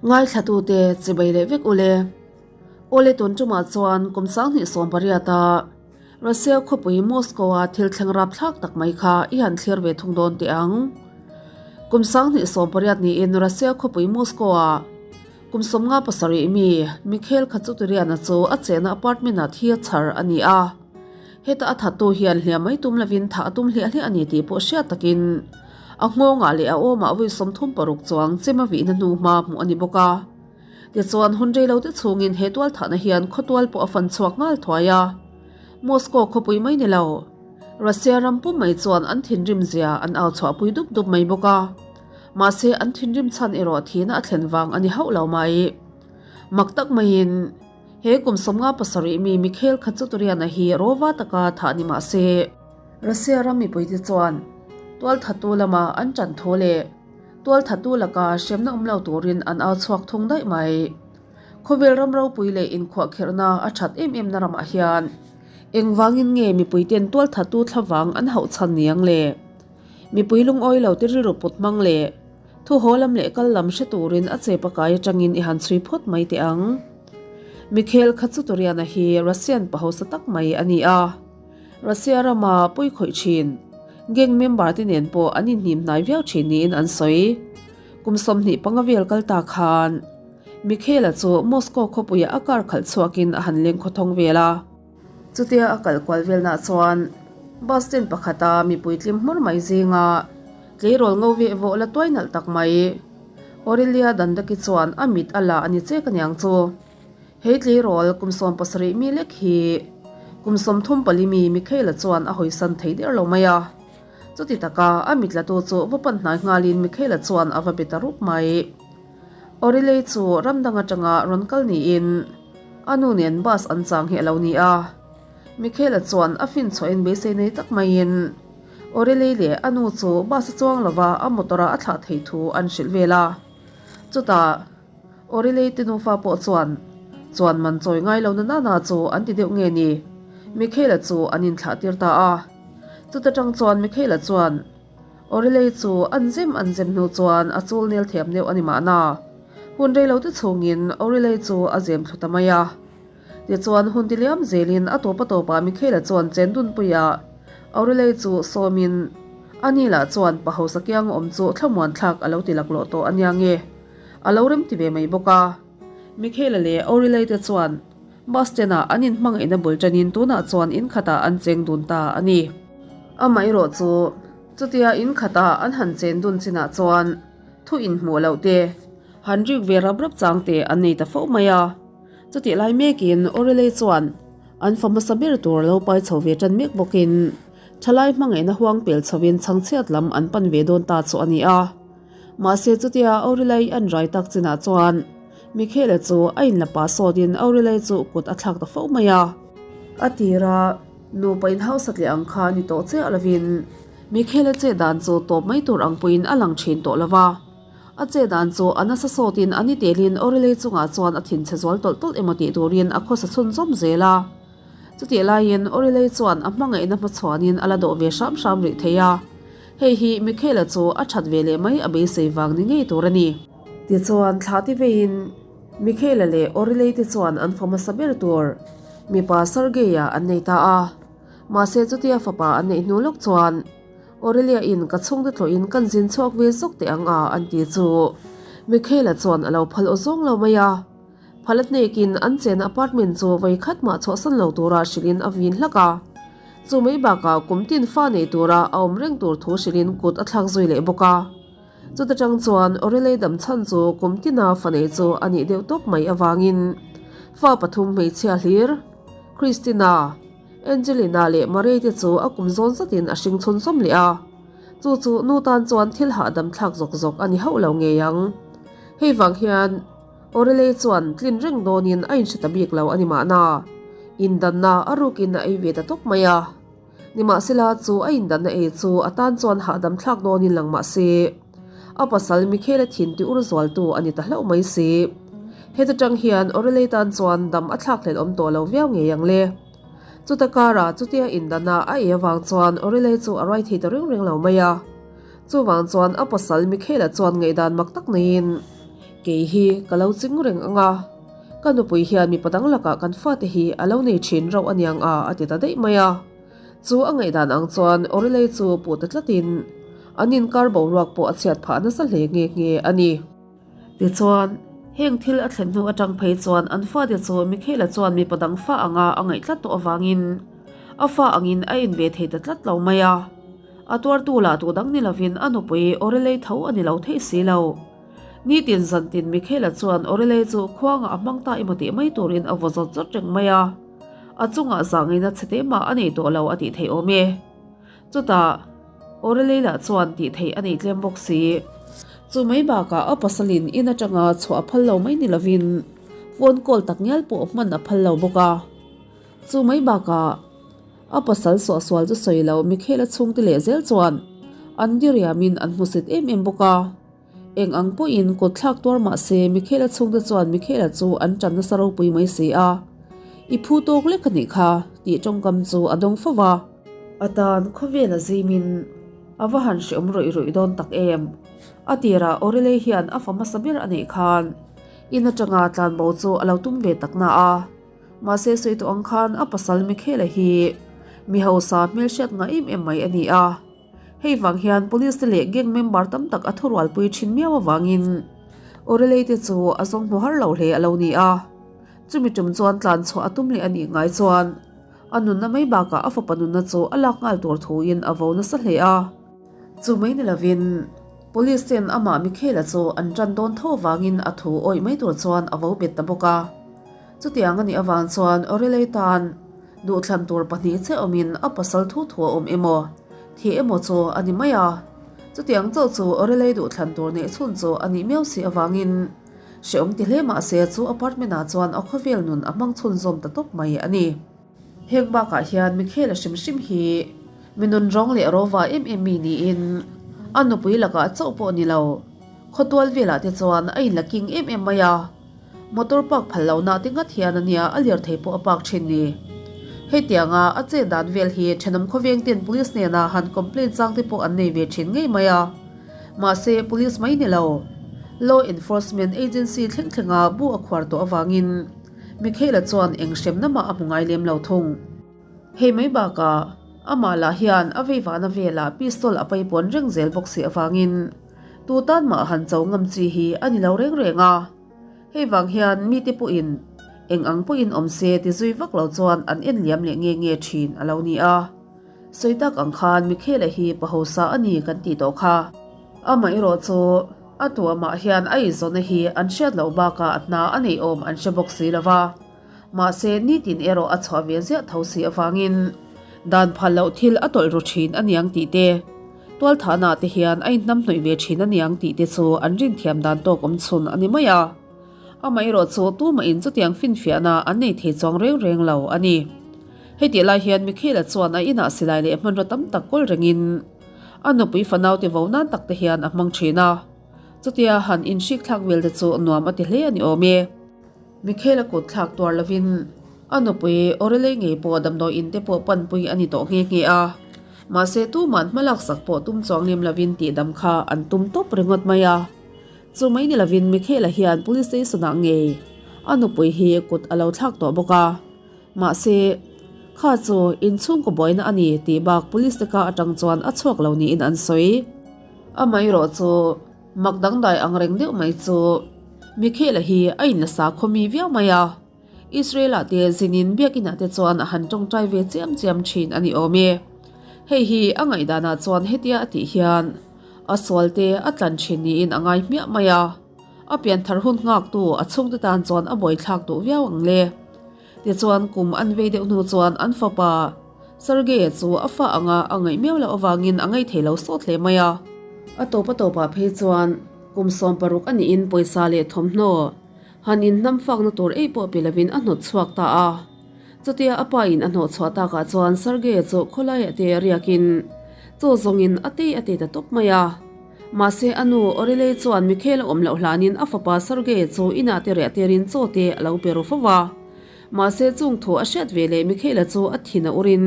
Ngaithlatute chibai leh vek ule. Awle tun tumah chuan kum 2018 a Russia khawpui Moscow a thil thleng rapthlak tak mai kha i han thlir ve thung dawn teh ang. Kum 2018 niin Russia khawpui Moscow a kum 57 mi Mikhail Khachaturyan-a chu a chenna apartment ah thi a chhar a ni a. Heta a thattu hian hliam mai tum lovin thah a tum hliah hliah a ni tih pawh hriat takin a nghawngah leh a awmah vawi 36 chuang chem a vihna hnu hma hmuh a ni bawk a. Tichuan hun rei lo te chhungin he tual thahna hian khawtual pawh a fan chhuak nghal thuai a. Moscow khawpui mai ni lo, Russia ram pum mai chuan an thinrim zia an au chhuahpui dup dup mai bawk a. Mahse an thinrim chhan erawh thihna a thlen vang a ni hauh lo mai. Mak tak maiin. He kum 57 mi Mikhail Khachaturyan-a hi rawva taka thah ni mah se, Russia ram mipuite chuan tualthattu lama an ṭan thu leh tualthattu laka hremna awm lo turin an au chhuak thung daih mai. Khawvel ram ropui leh inkhuahkhirhna a ṭhat em em na ramah hian engvangin nge mipuiten tualthattu thlavang an hauh chhan niang le? Mipui lungawi lo te rilru put hmang leh Thu haw lam leh kal lam hre turin a che pakai atangin i han chhui phawt mai teh ang. Mikhail Khachaturyan-a hi Russian pa hausa tak mai a ni a. Russia rama pawi khawih thin gang member te nen pawh an inhnim hnai viau thin niin an sawi. Kum 25 vel kal ta khan Mikhail-a chu Moscow khawpuiah a car khalh chhuakin a han leng khawthawng vel a. Chutia a kal kual velnah chuan bus stand pakhata mipui tlim hmur mai zinga tleirawl ngo veh vawh la tuai nalh tak mai. Aurelia Dandaki chuan a mit a la a ni chek aniang chu. Hei tleirawl kum 17 mi lek hi kum 34 mi Michaela chuan a hawisan thei der lo mai a. Chuti taka a mit latu chu va pan hnai nghalin Michaela chuan a va be ta rup mai. Aurelia chu ram dang atanga rawn kal niin A nu nen bus an chang hi a lo ni a. Michaela chuan a fin chhuahin beisei nei tak maiin Aurelie leh a nu chu bus a chuang lova a motor ah a thlah thei thu an hrilh vel a. Chutah Aurelie te nufa pawh chuan chuan man chawi ngai lo na nana chu an ti deuh nge ni Michaela chu an inthlah tir ta a. Chuta tang chuan Michaela chuan Aurelie chu an zem an zem hnu chuan a chul nel thiam deuh a ni mahna. Hun rei lo te chhungin Aurelie chu a zem thlu ta mai a. Tichuan hun ti liam zelin a tawp a tawpah Michaela chuan chen dunpuiah Aurelie chu sawmin a ni lah chuan pa hausa kiang awm chu thlamuan thlak a lo ti laklawh tawh a nia nge a lo rem ti ve mai bawk a. Michaela leh Aurelie te chuan Bus stand ah an inhmangaihna bul tanin tunah chuan in khatah an cheng dun ta a ni. Amaherawh chu chutia in khatah an han chen dun chinah chuan thu inhmuh loh te, han rik ve rap rap chang te an nei ta fo mai a. Chutih lai mekin Aurelie chuan an fa hmasa ber tur lo pai chho ve tan mek bawkin thalai hmangaihna huang pel chhovin chhangchhiat lam an pan ve dawn ta chu a ni a. Mahse chutia Aurelie an rai tak chinah chuan Michaela chu a inla pah sawtin Aurelie chu kut a thlak ta fo mai a. A tira nupa inhausa tleh ang kha ni tawh chiah lovin Michaela che dan chu tawp mai tur ang pawhin a lang thin tawh lo va. A che dan chu a nasa sawtin a ni telin Aurelie chungah chuan a thinchhe zual tawlh tawlh emaw tih turin a khawsa chhunzawm zel a. Chutih laiin Aurelie chuan a hmangaihna hmachhuanin a la dawh ve hram hram rih thei a. Hei hi Michaela chu a that ve leh mai a beisei vang ni ngei tur a ni. Tichuan thla ti veiin Michaela leh Aurelie te chuan an fa hmasa ber tur mipa Sergei-a an nei ta a. Mahse chutia fapa an neih hnu lawk chuan Aurelia in ka chhungte tlawhin kan zin chhuak ve zawk teh ang a an ti chu Michaela chuan a lo phal aw zawng lo mai a. Phal a hnekin an chena apartment chu vawi khat mah chhuahsan lo tura hrilhin a vin hlak a. Chu mai bakah kum tin fa nei tura a awm reng tur thu hrilhin kut a thlak zui leh bawk a. Chuta tang chuan Aurelie dam chhan chu kum tina fa nei chu a nih deuh tawp mai avangin fa pathum hmeichhia hlir Christina, Angelina leh Murray te chu a kum zawn zatin a hring chhun zawm leh a. Chu chu nu tan chuan thil hahdam thlak zawk zawk a ni hauh lo ngei ang. Hei vang hian Aurelie chuan tlin reng dawnin a inhre ta bik lo a ni mahna. Indanna a rukin a ei ve ta tawp mai a. Nimahsela chu a indanna ei chu a tan chuan hahdam thlak dawnin lang mah se, a pasal Michaela thin ti ur zualtu a ni ta hlauh mai si. Heta tang hian Aurelie tan chuan dam a thlak hlelh awm tawh lo viau ngei ang le. Chuta karah chutia indana a ei avang chuan Aurelie chu a ruai thei ta reng reng lo mai a. Chuvang chuan a pasal Michaela chuan ngaihdan mak tak neiin. Kei hi ka lo ching reng ang a, ka nupui hian mipa dang lakah kan fate hi a lo nei thin rauh aniang a a ti ta daih mai a. Chu a ngaihdan ang chuan Aurelie chu puh ta tlatin an inkar boruak pawh a chhiat phah nasa hle nghe nghe a ni. Tichuan, heng thil a thlen hnu atang phei chuan an fate chu Michaela chuan mipa dang fa anga a ngaih tlat tawh avangin a fa angin a en ve thei ta tlat lo mai a. A tuartu lah tu dang ni lovin a nupui Aurelie tho a ni lo theih si lo. Nitin zantin Michaela chuan Aurelie chu khuangah a hmang ta emaw tih mai turin a vaw zawt zawt reng mai a. A chungah zangina chhe mah a nei tawh lo a tih theih awm e. Chutah Aurelie lah chuan tih theih a nei tlem bawk si. Chu mai bakah a pasalin in atanga chhuah a phal lo mai ni lovin phone call tak ngial pawh hman a phal lo bawk a. Chu mai bakah a pasal suahsual chu sawi lo Michaela chhungte leh zel chuan an diriamin an hmusit em em bawk a. Eng ang pawhin kut thlak tuar mah se Michaela chhungte chuan Michaela chu an tan nasa ropui mai si a. I phu tawk lek a nih kha, tih tawngkam chu a dawng fo va. A tan khawvel a zimin a va han hreawm rawih rawih dawn tak em. A tirah Aurelie hian a fa hmasa ber a neih khan in atanga tlanbo chu a lo tum ve tak na a. Mahse sawi tawh ang khan a pasal Michaela hi mi hausa hmelhriat ngah em em mai a ni a. Hei vang hian police te leh gang member tam tak a thurualpui thin miau avangin Aurelie te chu a zawng hmu har lo hle a lo ni a. Chumi tum chuan tlan chhuah a tum leh a nih ngai chuan a nunna mai bakah a fapa nunna chu a lak nghal tur thuin a vo nasa hle a. Chu mai ni lovin police ten amah Michaela chu an tan dawn tho avangin a thu awih mai tur chuan a vo bet ta bawk a. Chutiang a nih avang chuan Aurelie tan Duhthlan tur pahnih che awmin a pasal thu thu a awm emaw, thi emaw chu a ni mai a. Chutiang chauh chu Aurelie duhthlan tur neih chhun chu a nih miau si avangin hrehawm ti hle mah se chu apartment ah chuan a khawvel nun a hmang chhunzawm ta tawp mai a ni. Heng bakah hian Michaela hrim hrim hi mi nunrawng leh rawva em em mi niin a nupui lakah chauh pawh ni lo, khawtual velah te chuan a inla king em em mai a. Motor park phal lohna te ngat hian a nia a lirthei pawh a park thin ni. Hetianga a chet dan vel hi thenawm khawveng ten police hnena han complaint chang te pawh an nei ve thin ngei mai a. Mahse police mai ni lo. Law enforcement agency thleng thlenga bu a khuar tawh avangin Michaela chuan eng hremna mah a hmu ngai lem lo thung. Hei mai bakah amah lah hian a veivahna velah pistol a paipawn reng zel bawk si avangin tu tan mah han cho ngam chi hi a ni lo reng reng a. Hei vang hian mite pawhin eng ang pawhin awm se ti zui vak lo chuan an en liam leh nge nge thin a lo ni a. Sawi tak ang khan Michaela hi pa hausa a ni kan tih tawh kha. Amaherawh chu a tuamah hian a eizawnna hi an hriat loh bakah hna a neih awm an hre bawk si lo va. Mahse nitin erawh a chhuah ve ziah tho si avangin dan phal loh thil a tawlh ru thin a niang tih te, tualthahna te hian a inhnamhnawih ve thin a niang tih te chu an rinthiam dan tawk awm chhun a ni mai a. Amaherawh chu tumahin chutiang finfiahna an nei thei chuang reng reng lo a ni. Hetih lai hian Michaela chuan a inah silai leh hmanraw tam tak kawl rengin a nupui fanaute vo nan tak te hian a hmang thin a. Chutia han inhrik thlak vel te chu nuam a ti hle a ni awm e. Michaela kut thlak tuar lovin a nupui Aurelie ngei pawh damdawi in te pawh panpui a ni tawh nghe nghe a. Mahse tuman hma laksak pawh tum chuang lem lovin tihdam kha an tum tawp ringawt mai a. Chu mai ni lovin Michaela hian police station ah ngei a nupui hi kut a lo thlak tawh bawk a. Mahse kha chu inchhungkaw buaina a ni tih bak police te ka atang chuan a chhuak lo niin an sawi. Amaherawh chu Mak dangdai ang reng deuh mai chu Michaela hi a inla sa khawmi viau mai a, Israel-ah te zinin biakinah te chuan a han tawngtai ve chiam chiam thin a ni awm e. Hei hi a ngaihdanah chuan hetia a tih hian a sual te a tlan thin niin a ngai hmiah mai a, a pianthar hun nghaktu a chhungte tan chuan a buaithlak duh viau ang le. Tichuan kum an vei deuh hnu chuan an fapa Sergei-a chu a fa anga a ngaih miau loh avangin a ngaithei lo sawt hle mai a. A tawp a tawpah phei chuan kum 16 a niin pawisa leh thawmhnaw han inhnam fakna tur ei pawh pe lovin a hnawt chhuak ta a. Chutia a pa in a hnawh chhuah takah chuan Sergei-a chu khawlaiah te riakin chaw zawngin a tei a tei ta tawp mai a. Mahse a nu Aurelie chuan Mikhail a awm loh hlanin a fapa Sergei chu inah te riah tirin chaw te a lo pe ru fo va. Mahse chung thu a hriat ve leh Mikhail-a chu a thin a urin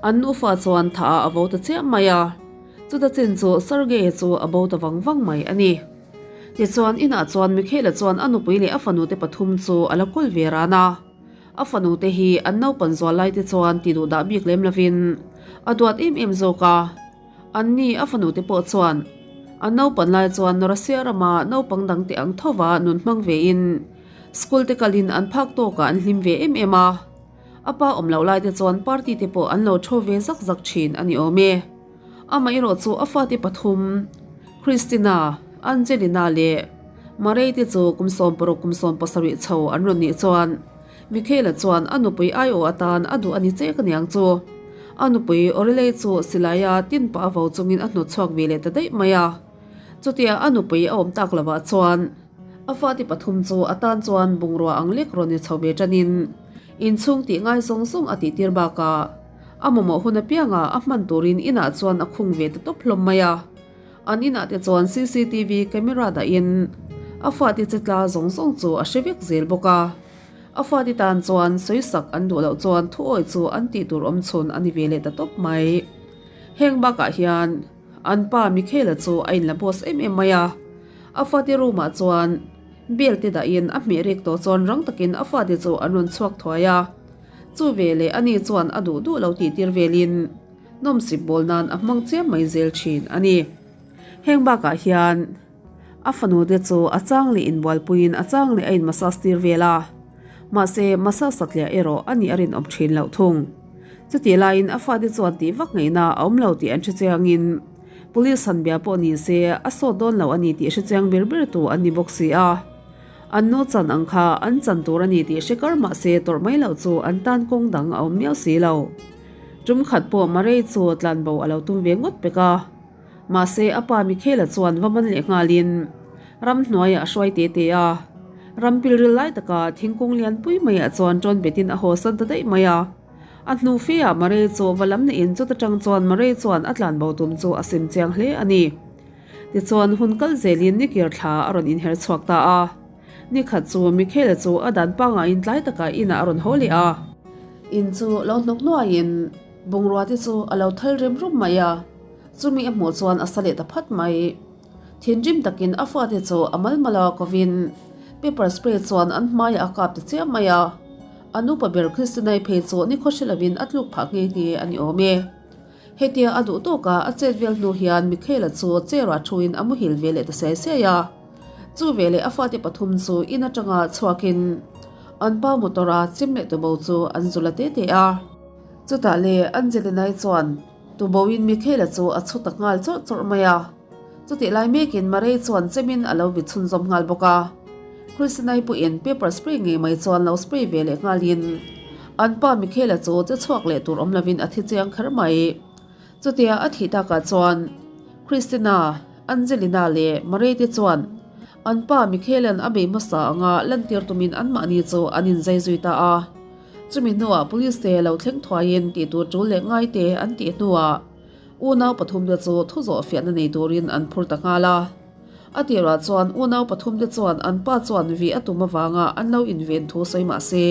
an nufa chuan thah ah a vo ta chiam mai a. Chuta chin chu Sergei chu a bo ta vang vang mai a ni. Tichuan, inah chuan Michaela chuan a nupui leh a fanute pathum chu a la kawl ve ran a. A fanute hi an naupan zual lai te chuan ti duh dah bik lem lovin a duat em em zawk a. Anni a fanute pawh chuan an naupan lai chuan Russia rama naupang dangte ang thova nun hmang vein school te kalin an phak tawkah an hlim ve em em a. A pa awm loh lai te chuan party te pawh an lo tho ve zak zak thin a ni awm e. Amaherawh chu a fate pathum, Christina, Angelina leh Marei te chu kum 60 kum 70 chho an rawn nih chuan Michaela chuan a nupui aiawh atan a duh a ni chek aniang chu. A nupui Aurelie chu silaia tin pah a vo chungin a hnawt chhuak ve leh ta daih mai a. Chutia a nupui a awm tak lovah chuan a fate pathum chu a tan chuan bungrua ang lek rawn ni chho ve tanin inchhung tih ngai zawng zawng a tihtir bakah a mamawh hun apianga a hman turin inah chuan a khung ve ta tawp hlawm mai a. An inah te chuan cctv camera dahin a fate che tla zawng zawng chu a hre vek zel bawk a. A fate tan chuan sawisak an duh loh chuan thuawi chu an tih tur awm chhun a ni ve leh ta tawp mai. Heng bakah hian an pa Michaela chu a inla boss em em mai a. A fate room ah chuan bell te dahin a hmeh rek tawh chuan rang takin a fate chu an rawn chhuak thuai a. Chu veleh ani chuan a duh duh lo tih tir velin nawmsip bawl nan a hmang chiam mai zel thin a ni. Heng bakah hian a fanu te chu a chang leh inbualpuiin a chang leh a in massage tir vel a, mahse massage satliah erawh a nih a rinawm thin loh thung. Chutih laiin a fate chuan tih vak ngaihna a awm lo tih an hre chiangin police han bia pawh ni se a sawt dawn lo a ni tih hre chiang ber ber tu an ni bawk si a. An nu chan ang kha an chan tur a ni tih hre kar mah se tawrh mai loh chu an tan kawng dang a awm miau si lo. Tum khat pawh Marei chu tlanbo a lo tum ve ngawt pek a. Mahse a pa Michaela chuan va man leh nghalin ramhnuaiah a hruai te te a. Ram pilril lai taka thingkung lian pui maiah chuan tawn betin a haw san ta daih mai a. A hnu feah Marei chu va lam neihin chuta tang chuan Marei chuan a tlanbo tum chu a sim chiang hle a ni. Tichuan hun kal zelin nikir thla a rawn inher chhuak ta a. Nikhat chu Michaela chu a dan pangaiin tlai takah inah a rawn haw leh a. In chu lo hnawk nuaiin bungrua te chu a lo thal rem rum mai a, chumi a hmuh chuan a sa leh ta phat mai. Thinrim takin a fate chu a mal mal a kovin pepper spray chuan an hmaiah a kap ta chiam mai a. An upa ber Christinai phei chu nikhaw hre lovin a tluk phah nghe nghe a ni awm e. Hetia a duh tawka a chet vel hnu hian Michaela chu chair-ah thuin a muhil ve leh ta siai siai a. Chu veleh a fate pathum chu in atanga chhuakin an pa motor-a chim leh tubo chu an zu la te te a. Chutah le Angelina-i chuan tuboin Michaela chu a chhu ta nghal chawrh chawrh mai a. Chutih lai mekin Marei chuan chemin a lo vit chhunzawm nghal bawk a. Christina-i pawhin paper spray ngei mai chuan lo spray ve leh nghalin an pa Michaela chu che chhuak leh tur awm lovin a thi chiang kher mai. Chutia a thih takah chuan Christina, Angelina leh Marei te chuan an pa Michaela'n a bei hmasa anga lantir tumin anmahni chu an inzai zui ta a. Chumi hnuah police te lo thleng thuaiin tih tur tul leh ngai te an tih hnuah Unau pathumte chu thu zawh fiahna nei turin an phur ta nghal a. A tirah chuan unau pathumte chuan an pa chuan vih a tum avanga an lo inven thu sawi mah se,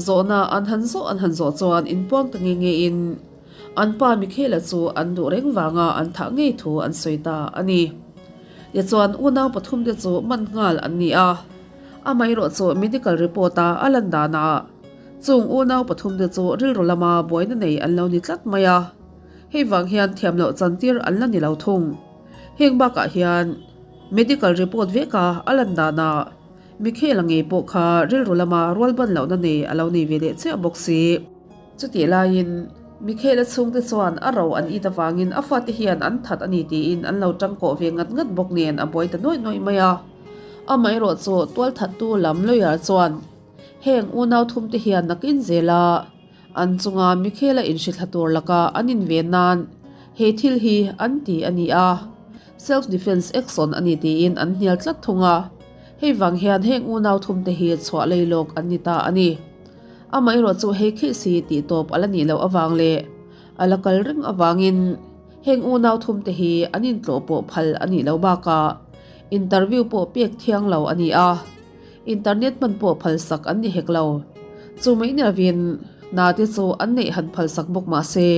zawhna an han zawh an han zawh chuan inpuang ta nge ngein an pa Michaela chu an duh reng vanga an thah ngei thu an sawi ta a ni. Tichuan unau pathumte chu man nghal an ni a, amaherawh chu medical report-a a lan danah chung unau pathumte chu rilru lama buaina nei an lo ni tlat mai a. Hei vang hian thiam loh chantir an la ni lo thung. Heng bakah hian medical report veka a lan danah Michaela ngei pawh kha rilru lama rual ban lohna nei a lo nei ve leh chiah bawk si. Chutih laiin Michaela chhungte chuan a ro an it avangin a fate hian an that a ni tiin an lo tangkawh ve ngat ngat bawk nen a buai ta nuaih nuaih mai a. Amaherawhchu tualthattu lam lawyer chuan heng unau thumte hian nakin zela An chunga Michaela inhrithla tur laka an inven nan he thil hi an ti a ni a, self defence action a ni tiin an hnial tlat thung a, hei vang hian heng unau thumte hi chhuah lei lawk an ni ta a ni. Amaherawhchu hei case hi tih tawp a la nih loh avang leh a la kal reng avangin heng unau thumte hi an intlawh pawh phal a nih loh bakah interview pawh pek thiang lo a ni a. Internet hman pawh phalsak an ni hek lo. Chu mai ni lovin hna te chu an neih han phalsak bawk mah se,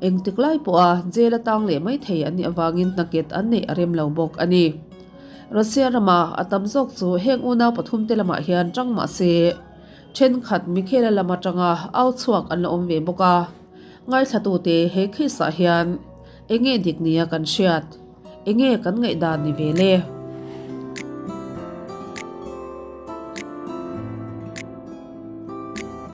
engtik lai pawha jail a tang leh mai thei an nih avangin hna nghet an neih a rem lo bawk a ni. Russia rama a tam zawk chu heng unau pathumte lamah hian tang mah se, thenkhat Michaela lam atanga au chhuak an la awm ve bawk a. Ngaithlatute he case ah hian enge dik nia kan hriat? Enge kan ngaihdan ni ve le?